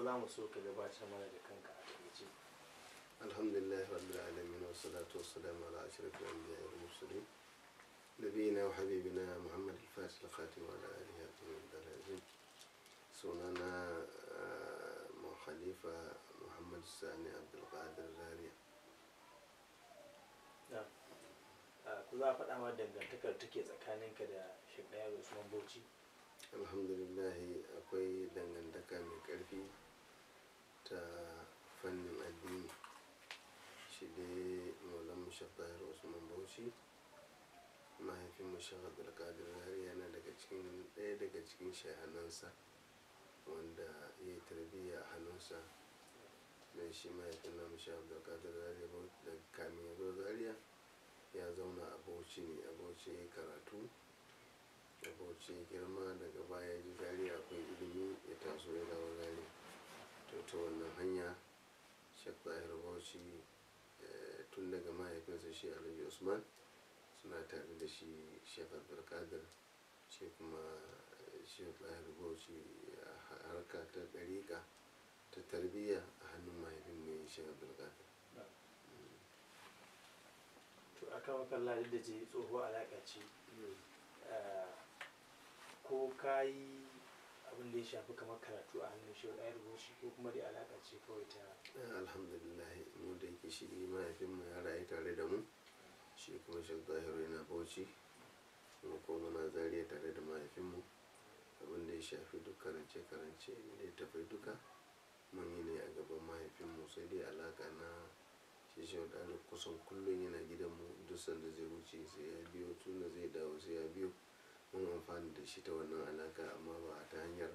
Farko za mu so ka gabatar mana da kanka a takaice. Alhamdulillah rabbil alamin, wa salatu wa salamu ala ashrafil anbiya'i wal mursalin, nabiyina wa habibina Muhammad al-Fatih al-Khatim wa ala alihi wa sahbihi. Sunana Khalifa Muhammad Sani Abdulkadir Zaria. Ku za a faɗa ma dangantakar take tsakaninka da Sheikh Dahiru Usman Bauchi? Alhamdulillah, akwai dangantaka mai ƙarfi ta fannin addini. Shi dai Maulan Sheikh Dahiru Usman Bauchi, mahaifin Sheikh Abdulkadir Zaria, yana daga cikin ɗaya daga cikin shahanansa wanda ya yi tarbiyya a hannunsa. Don shi mahaifin namu Sheikh Abdulkadir Zaria, da kamin ya zo Zaria ya zauna a Bauchi ne, a Bauchi ya karatu, a Bauchi ya girma. Daga baya ji Zaria akwai ilimi, ya taso ya dawo Zaria. To ta wannan hanya Sheikh Dahiru Bauchi, tun daga mahaifinsa shi Alhaji Usman, suna tare da shi Sheikh Abdulkadir, shi kuma Sheikh Dahiru Bauchi harka ta ɗariƙa ta tarbiyya a hannun mahaifin mai Sheikh Abdulkadir. To aka makalla, da je tsohuwar alaƙa ce, ko ka yi abin da ya shafi kamar karatu a hannun shi ɗaya Bauchi, ko kuma dai alaƙa ce kawai ta? Alhamdulillah, mu da yake shi mahaifinmu ya rayu tare da mu, shi kuma Sheikh Dahiru yana Bauchi, mu kuma muna Zaria tare da mahaifinmu. Abin da ya shafi duk karance-karance da ya tafi duka mun yi ne a gaban mahaifinmu. Sai dai alaka na shi Sheikh Dahiru kusan kullum yana gidanmu, duk sanda zai wuce sai ya biyo, tun da zai dawo sai ya biyo. Mun amfani da shi ta wannan alaka, amma ba ta hanyar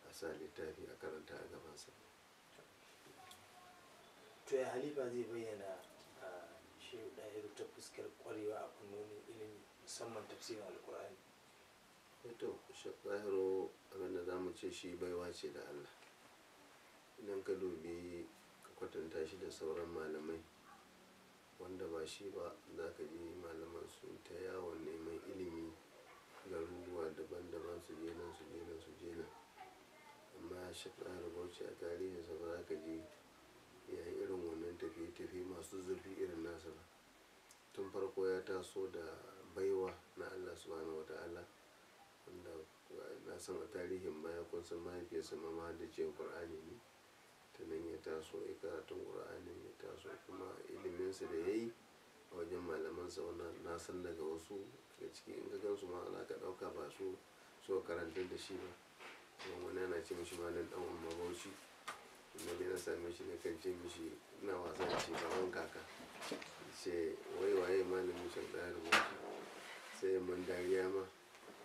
a sa littafi a karanta a gabansa. To ya halifa zai bayyana Shehu Dahiru ta fuskar kwarewa a fannonin ilimi, musamman tafsirin Alkur'ani? To Sheikh Dahiru, abinda za mu ce, shi baiwa ce da Allah. Idan ka dubi ka kwatanta shi da sauran malamai wanda ba shi ba, za ka ji malaman sun ta yawon neman ilimi garuruwa daban-daban, su je nan, su je nan, su je nan. Amma Sheikh Dahiru Bauchi, a tarihinsa ba za ka ji ya yi irin wannan tafiye-tafiye masu zurfi irin nasa ba. Tun farko ya taso da baiwa na Allah subhanahu wata'ala, wanda na san a tarihin baya kun san mahaifiyarsa ma mahaddaciyar Qur'ani ne. Ta nan ya taso ya karatun Qur'ani, ya taso kuma iliminsa da ya yi a wajen malamansa, wannan na san daga wasu daga ciki in ka gansu ma za ka ɗauka ba su so karantar da shi ba. Kuma wani ana ce mishi Malam Dan Umma Bauchi. Na je na same shi, na kan ce mishi, ina wasa da shi, baban kaka, ce wai waye malamin Sheikh Dahiru Bauchi? Sai mun dariya ma,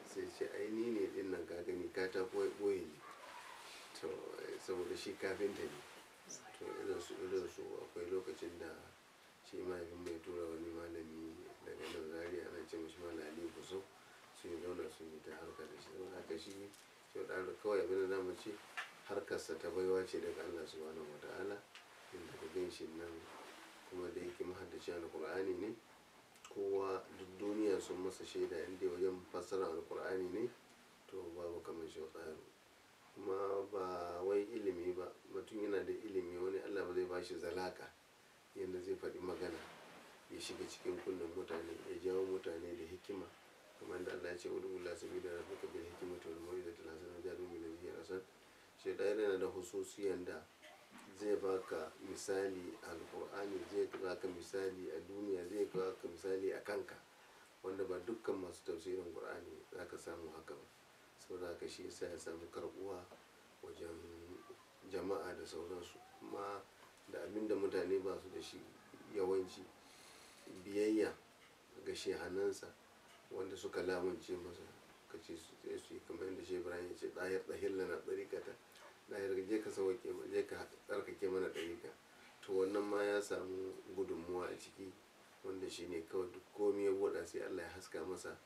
sai ce ai ni ne din nan, ka gani katako ya ɓoye ni. To saboda shi kafinta ne. To irin su akwai lokacin da shi mahaifin mai tura wani malami daga nan Zaria, ana ce mishi Malam Ali Kuso, sun yi zauna sun yi ta harka da shi. Saboda haka shi shi kawai abin da zamu ce, harkarsa ta baiwa ce daga Allah subhanahu wa ta'ala, inda ka gan shi nan. Kuma da yake mahaddacin Alkur'ani ne, kowa duk duniya sun masa shaida, inda wajen fassara Alkur'ani ne to babu kamar shi Tsahiru. Kuma ba wai ilimi ba, mutum yana da ilimi, wani Allah ba zai ba shi zalaka yadda zai faɗi magana ya shiga cikin kunnen mutane, ya jawo mutane da hikima, kamar da Allah ya ce ud'u ila sabila rabbika bil hikmati wal mau'izati al hasana wajadilhum billati hiya ahsan. Shi ɗaya yana da hususiyan da zai baka misali a Alkur'ani, zai baka misali a duniya, zai baka misali a kanka, wanda ba dukkan masu tafsirin Qur'ani za ka samu haka ba. Saboda haka shi yasa ya samu karbuwa wajen jama'a da sauransu. Kuma da abin da mutane ba su da shi yawanci, biyayya ga shehanansa wanda suka lamunce masa, ka ce su yi kamar yadda Shehu Ibrahim ya ce ɗahir ɗahir lana ɗarikata, ɗahir je ka sauke, je ka tsarkake mana ɗarika. To wannan ma ya samu gudunmuwa a ciki, wanda shi ne kawai duk komai ya buɗa sai Allah ya haska masa,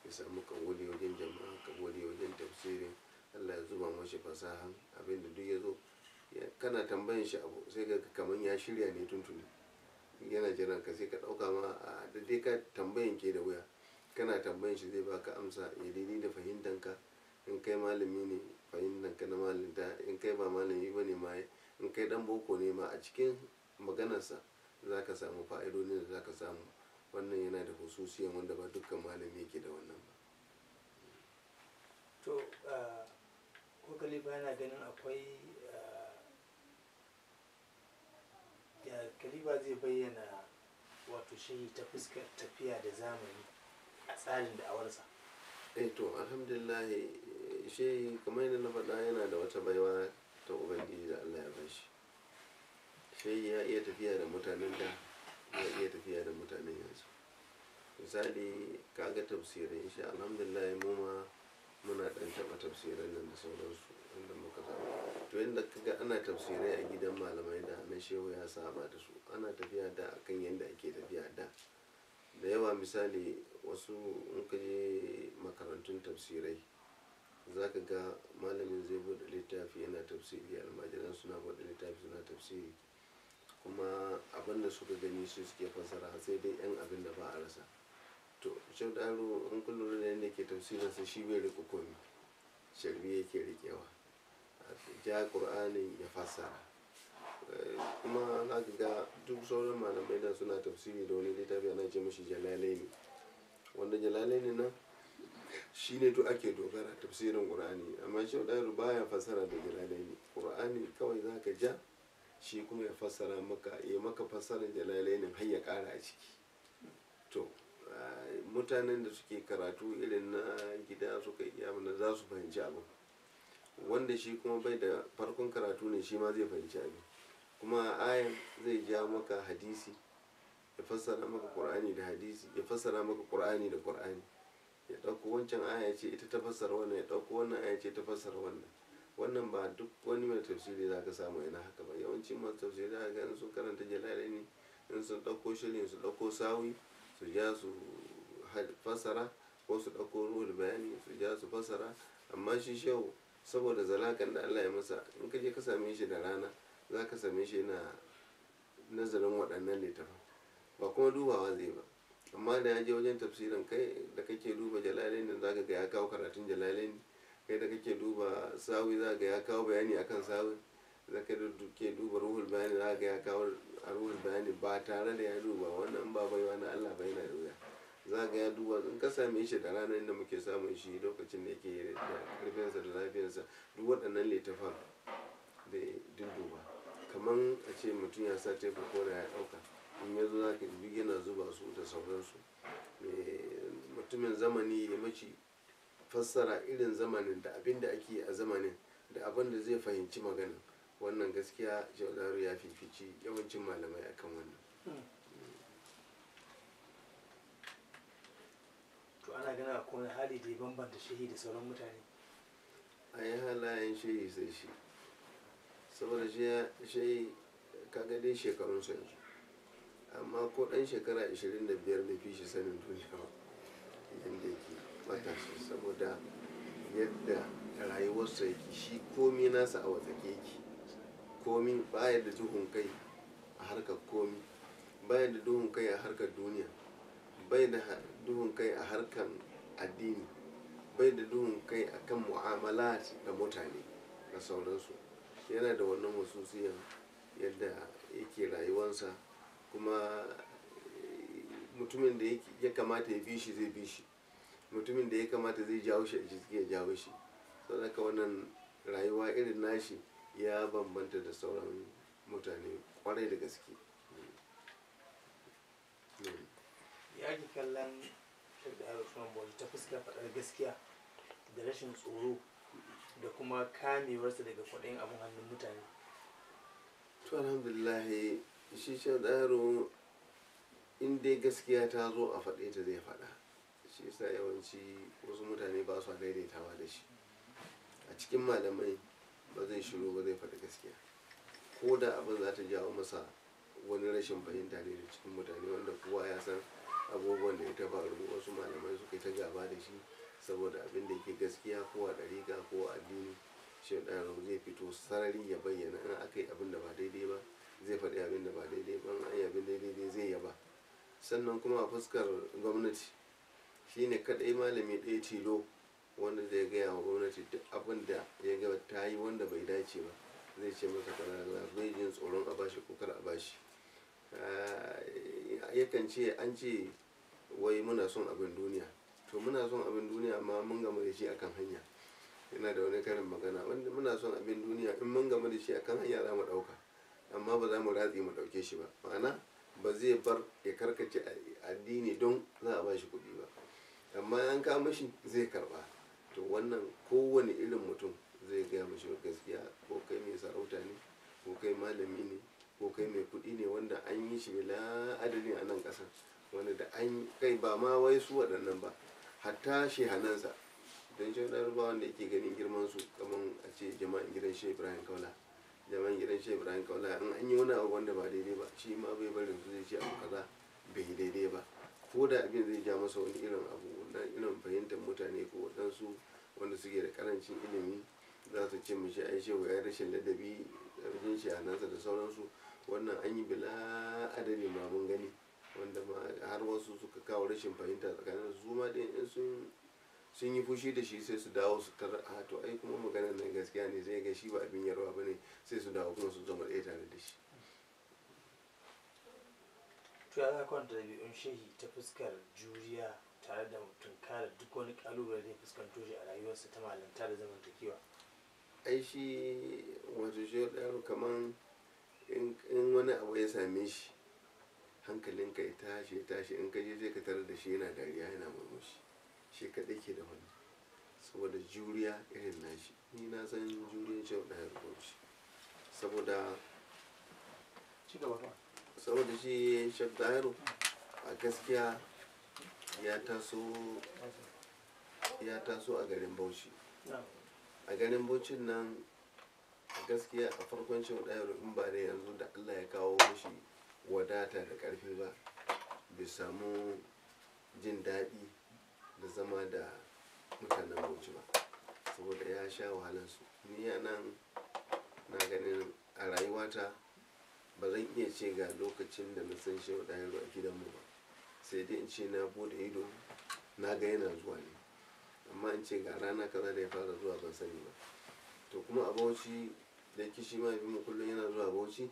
ya samu kabuli wajen jama'a, kabuli wajen tafsirin. Allah ya zuba mashi fasahan abinda duk ya zo kana tambayan shi abu, sai ga kamar ya shirya ne tuntuni yana jiran ka. Sai ka ɗauka ma a daidai ka tambayan ke da wuya, kana tambayan shi zai baka amsa ya daidai da fahimtanka. In kai malami ne fahimtar ka na malinta, in kai ba malami ba ne ma, in kai dan boko ne ma, a cikin maganarsa za ka samu fa'idodin da za ka samu. Wannan yana da hususiyan wanda ba dukkan malami yake da wannan ba. To ko Khalifa yana ganin akwai ya Khalifa zai bayyana wato shehi ta fuskar tafiya da zamani a tsarin da'awarsa? To alhamdulillah, shehi kamar yadda na faɗa yana da wata baiwa ta Ubangiji da Allah ya bashi. Shehi ya iya tafiya da mutanen da, ya iya tafiya da mutanen yanzu. Misali kaga tafsirai, insha alhamdulillah mu ma muna ɗan taɓa tafsiran nan da sauransu wanda muka saba. To yanda kaga ana tafsirai a gidan malamai da na shehu ya saba da su, ana tafiya da akan yanda ake tafiya da. Da yawa misali wasu in ka je makarantun tafsirai za ka ga malamin zai buɗe littafi yana tafsiri, almajiran suna buɗe littafi suna tafsiri, kuma abin da suka gani su suke fassara, sai dai yan abin da ba a rasa. To Shehu Dahiru in kun lura da yadda ke tafsirinsa, shi bai riƙe komi, sharbi yake riƙewa, ja Ƙur'anin ya fassara. Kuma za ka ga duk sauran malamai da suna tafsiri da wani littafi ana ce mashi Jalalaini, wanda Jalalaini nan shi ne duk ake dogara tafsirin Ƙur'ani. Amma Shehu Dahiru baya fassara da Jalalaini, Ƙur'ani kawai za ka ja, shi kuma ya fassara maka, ya maka fassarar Jalalainin har ya ƙara a ciki. To mutanen da suke karatu irin na gida suka iya mana za su fahimci abin, wanda shi kuma bai da farkon karatu ne shi ma zai fahimci abin. Kuma ayan zai ja maka hadisi ya fassara maka Ƙur'ani da hadisi, ya fassara maka Ƙur'ani da Ƙur'ani, ya ɗauko wancan aya ce ita ta fassara wannan, ya ɗauko wannan aya ce ta fassara wannan. Wannan ba duk wani mai tafsiri za ka samu yana haka ba. Yawancin masu tafsiri za ka ga in sun karanta Jalalaini, in sun ɗauko shirin su ɗauko Sawi su ja su fassara, ko su ɗauko Ruhul Bayani su ja su fassara. Amma shi shehu saboda zalakan da Allah ya masa, in ka je ka same shi da rana za ka same shi yana nazarin waɗannan littafan, ba kuma dubawa zai ba. Amma da ya je wajen tafsirin, kai da kake duba Jalalaini za ka ga ya kawo karatun Jalalaini, kai da kake duba Sawi za ka ga ya kawo bayani akan Sawi, za ka ke duba Ruhul Bayani za ka ga ya kawo Ruhul Bayani ba tare da ya duba. Wannan ba baiwa na Allah ba, yana da wuya. Za ka ga ya duba. In ka same shi da rana inda muke samun shi lokacin da yake da karfinsa da lafiyarsa, duk waɗannan littafan da dudduba, kaman a ce mutum ya sa tebur ko da ya ɗauka, in ya zo za ka duk yana zuba su da sauransu. Mutumin zamani ya maci fassara irin zamanin da abin da ake yi a zamanin da abin da zai fahimci magana. Wannan gaskiya Shehu Dahiru ya fifici yawancin malamai akan wannan. To ana ganin akwai wani hali da ya bambanta shehi da sauran mutane? A yi halayen shehi sai shi, saboda shehi kaga dai shekarunsa yanzu, amma ko ɗan shekara 25 bai fi shi sanin duniya ba yadda yake matashi, saboda yadda rayuwarsa yake, shi komi nasa a watsake yake, komi baya da duhun kai a harkar komi, baya da duhun kai a harkar duniya, bai da duhun kai a harkar addini, bai da duhun kai a kan mu'amalat da mutane da sauransu. Yana da wannan hususiyan yadda yake rayuwarsa, kuma mutumin da ya kamata ya bi shi zai bi shi, mutumin da ya kamata zai jawo shi a jiki ya jawo shi. Saboda haka wannan rayuwa irin nashi ya bambanta da sauran mutane kwarai da gaske. Ya ake kallon Sheikh Dahiru Usman Bauchi ta fuskar faɗar gaskiya da rashin tsoro da kuma kamewarsa daga kwaɗayin abin hannun mutane? To alhamdulillah, shi Sheikh Dahiru in dai gaskiya ta zo a faɗe ta zai faɗa. Shi yasa yawanci wasu mutane ba su daidaitawa da shi. A cikin malamai ba zai shiru ba, zai faɗi gaskiya, ko da abin za ta jawo masa wani rashin fahimta ne da cikin mutane, wanda kowa ya san abubuwan da ya ta faru. Wasu malamai suka yi ta gaba da shi saboda abin da yake gaskiya, ko a ɗariƙa ko a addini. Shehu Dahiru zai fito sarari ya bayyana in aka yi abin da ba daidai ba zai faɗi abin da ba daidai ba, in an yi abin daidai zai yaba. Sannan kuma a fuskar gwamnati shine kaɗai malami ɗaya tilo Wanda zai gaya wa gwamnati duk abin da ya ga ta yi wanda bai dace ba, zai ce masa kaza kaza, bai jin tsoron a bashi ko kar a bashi. Yakan ce an ce wai muna son abin duniya, to muna son abin duniya amma mun gama da shi akan hanya. Yana da wani karin magana wanda muna son abin duniya in mun gama da shi akan hanya za mu ɗauka, amma ba za mu ratse mu ɗauke shi ba. Ma'ana ba zai bar ya karkace addini don za a bashi kuɗi ba, amma an kawo mashi zai karɓa. To wannan kowane irin mutum zai gaya mashi gaskiya, ko kai mai sarauta ne, ko kai malami ne, ko kai mai kuɗi ne, wanda an yi shi bila adadin a nan ƙasar, wanda da an kai ba ma wai su waɗannan ba, hatta shehanansa. Don shi wani ba wanda yake ganin girman su kamar a ce jama'an gidan Shehu Ibrahim Kaula. Jama'an gidan Shehu Ibrahim Kaula in an yi wani abu wanda ba daidai ba, shi ma bai barin su, zai ce abu kaza bai yi daidai ba, ko da abin zai ja masa wani irin abu na irin fahimtar mutane ko waɗansu wanda suke da karancin ilimi za su ce mishi ai shehu ya rashin ladabi wajen shehanansa da sauransu. Wannan an yi bila adadi ma mun gani, wanda ma har wasu suka kawo rashin fahimta tsakanin su ma dai in sun yi fushi da shi sai su dawo su tarar a to ai kuma maganar nan gaskiya ne, sai ga shi ba abin yarwa bane, sai su dawo kuma su zama ɗaya tare da shi. To ya za kwanta ɗabi'un shehi ta fuskar juriya tare da tunkarar duk wani ƙalubale da ya fuskanto shi a rayuwarsa ta malanta da zamantakewa? Ai shi wato shi yaro kaman in wani abu ya same shi hankalinka ya tashi ya tashi, in ka je sai ka tarar da shi yana dariya yana murmushi, shi kaɗai ke da wani saboda juriya irin nashi. Ni na san juriyan Shehu Ɗahiru Bauchi saboda saboda shi Shehu Ɗahiru a gaskiya ya taso a garin Bauchi. A garin Bauchin nan a gaskiya a farkon Shehu Ɗahiru in ba da yanzu da Allah ya kawo mishi wadata da ƙarfi ba, bai samu jin daɗi da zama da mutanen Bauchi ba, saboda ya sha wahalansu. Ni a nan na ganin a rayuwata ba zan iya ce ga lokacin da na san Shehu Ɗahiru a gidanmu ba, sai dai in ce na bude ido na ga yana zuwa ne, amma in ce ga rana kaza da ya fara zuwa ban sani ba. To kuma a Bauchi da yake shi mahaifinmu kullum yana zuwa Bauchi.